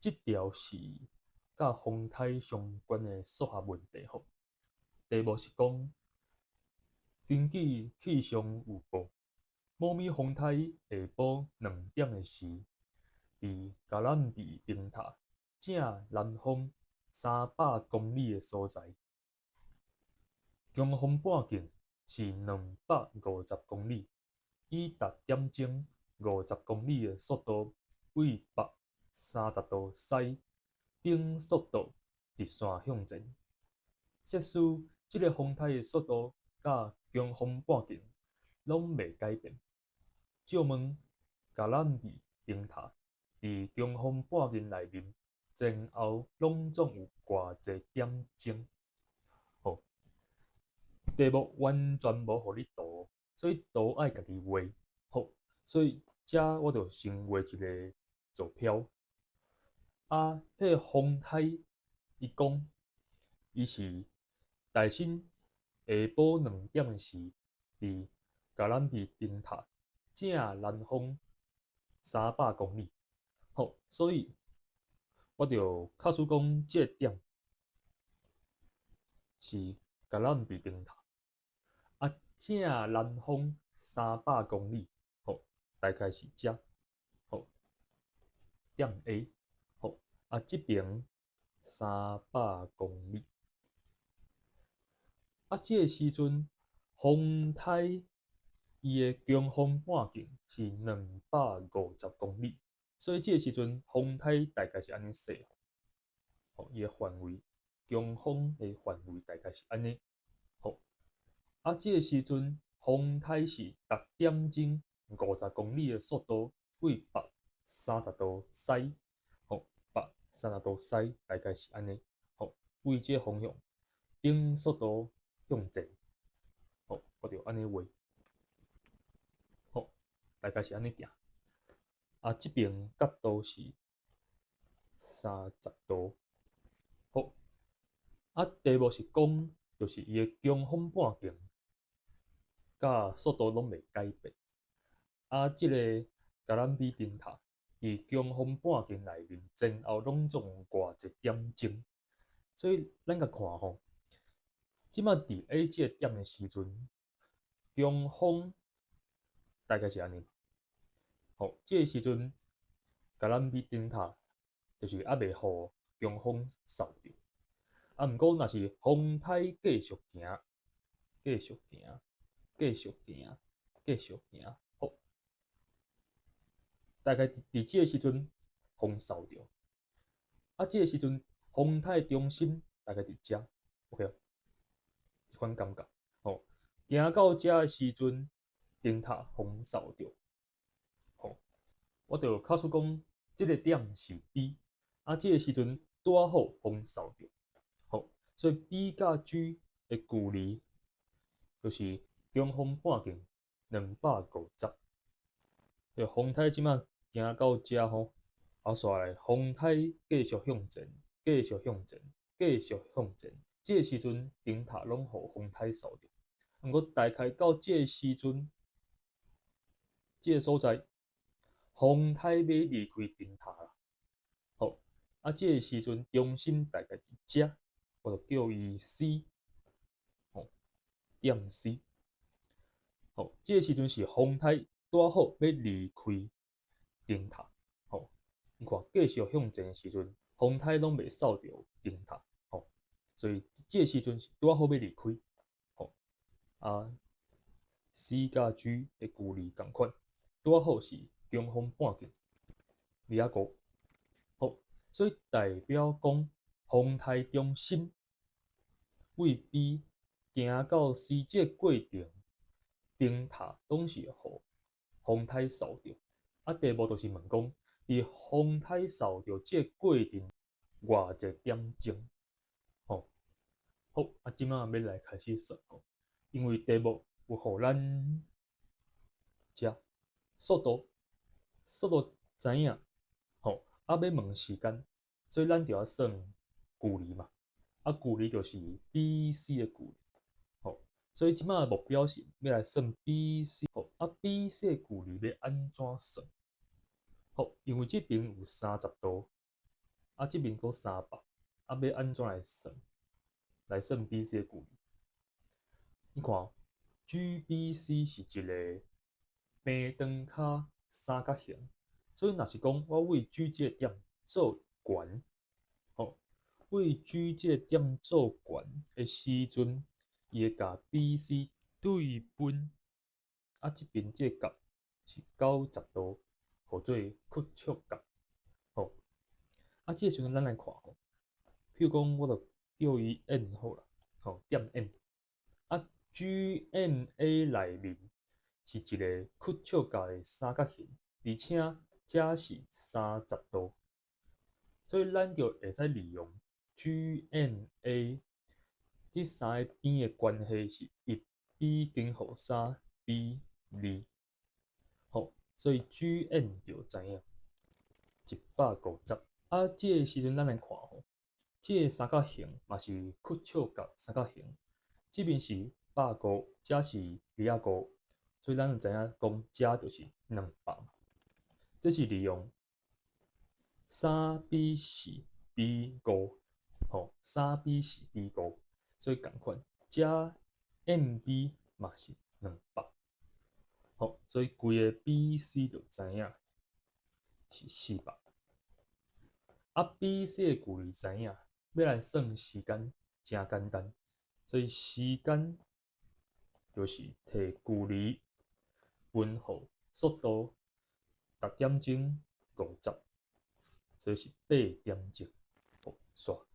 這條是佮風颱相關的數學問題吼。題目是講，根據氣象預報，某物風颱下晡2點的時，佇嘉南爿燈塔正南方300公里的所在，強風半徑是250公里，以逐點鐘50公里的速度，對北30度西，等速度直線向前。設使這个風颱的速度佮強風半徑攏袂改變，借問嘉南爿燈塔佇強風半徑內面前後攏總有偌濟點鐘？好，題目完全無予你圖，所以圖愛家己畫。好，所以遮我就先畫一个坐標。啊，彼个風颱伊講，伊是大新下晡兩點的時，佇嘉南爿燈塔正南方三百公里。好，所以我就假使講這個點是嘉南爿燈塔，啊，正南方三百公里，好，大概是遮，好，點 A，好，啊，這邊三百公里，啊，這个時陣風颱伊的強風半徑是250公里，所以這个時陣風颱大概是按呢細，吼，伊的範圍，強風的範圍大概是按呢，好，啊，這个時陣風颱是逐點鐘50公里的速度，對北30度西，吼，北三十度西，大概是按呢，吼，對這个方向，等速度向前，好，我就按呢畫，好，大概是按呢行。啊，這邊角度是三十度，好。啊，題目是講，就是伊的強風半徑佮速度攏袂改變。啊，這个嘉南爿燈塔佇強風半徑內面前後攏總有偌濟點鐘，所以咱共看吼，這擺佇 A 這个點的時陣，強風大概是按呢。吼，這个時陣嘉南爿燈塔就是猶未予強風掃著。啊，毋過若是風颱繼續行，繼續行，繼續行，繼續行，好，大概佇這个時陣予掃著。啊，這个時陣風颱中心大概佇遮，OK，這款感覺，吼，行到遮的時陣，燈塔予掃著，吼，我就假使講這个點是 B，啊，這个時陣拄仔好予掃著，吼，所以 B 佮 G 的距離就是強風半徑250。這風颱這擺行到遮吼，啊，紲來風颱繼續向前，繼續向前，繼續向前，這个時陣燈塔攏予風颱掃著。毋過大概到這个時陣，這个所在風颱欲離開燈塔啦。好，啊，這个時陣中心大概佇遮，我就叫伊 C，吼，點 C。好，這个時陣是風颱拄好欲離開燈塔，吼，你看繼續向前的時陣，風颱攏袂掃著燈塔，吼，所以這个時陣是拄好欲離開，吼，啊，C 佮 G 的距離仝款，拄好是強風半徑25，好，所以代表講風颱中心對 B 行到 C 這个過程，燈塔攏是予風颱掃著。啊，題目就是問講，佇風颱掃著這個過程偌濟點鐘？吼，好，啊，這擺欲來開始算吼，因為題目有予咱遮速度，速度知影，吼，啊，欲問時間，所以咱就愛算距離嘛，啊，距離就是 B、C 的距離，吼，所以這擺的目標是欲來算 B、C，吼，啊，B、C 的距離欲按怎算？好，因為這邊有三十度，啊，這邊閣300，啊，欲按怎來算？來算 BC 的距離。你看，GBC 是一个平長跤三角形，所以若是講我對 G 這个點做懸，吼，對 G 這个點做懸的時陣，伊會共 BC 對分，啊，這邊這个角是90度，號做屈曲角，吼，啊，這个時陣咱來看吼，譬如講，我就叫伊 M 好啦，吼，點 M，啊，GMA 內面是一个屈曲角的三角形，而且這是30度，所以咱就會使利用 GMA 這三个邊的關係是1比等於3比2，吼，所以 GM 就知影150。啊，這个時陣咱來看吼，這个三角形嘛是屈曲角三角形，這邊是150，這是25，所以咱就知影講這就是200。這是利用3比4比5，吼，3比4比5，所以仝款，這 MB 嘛是200，吼，所以規个 BC 就知影是400。啊，BC 的距離知影，欲來算時間誠簡單，所以時間就是提距離分予速度，逐點鐘50，所以是8點鐘。好，煞。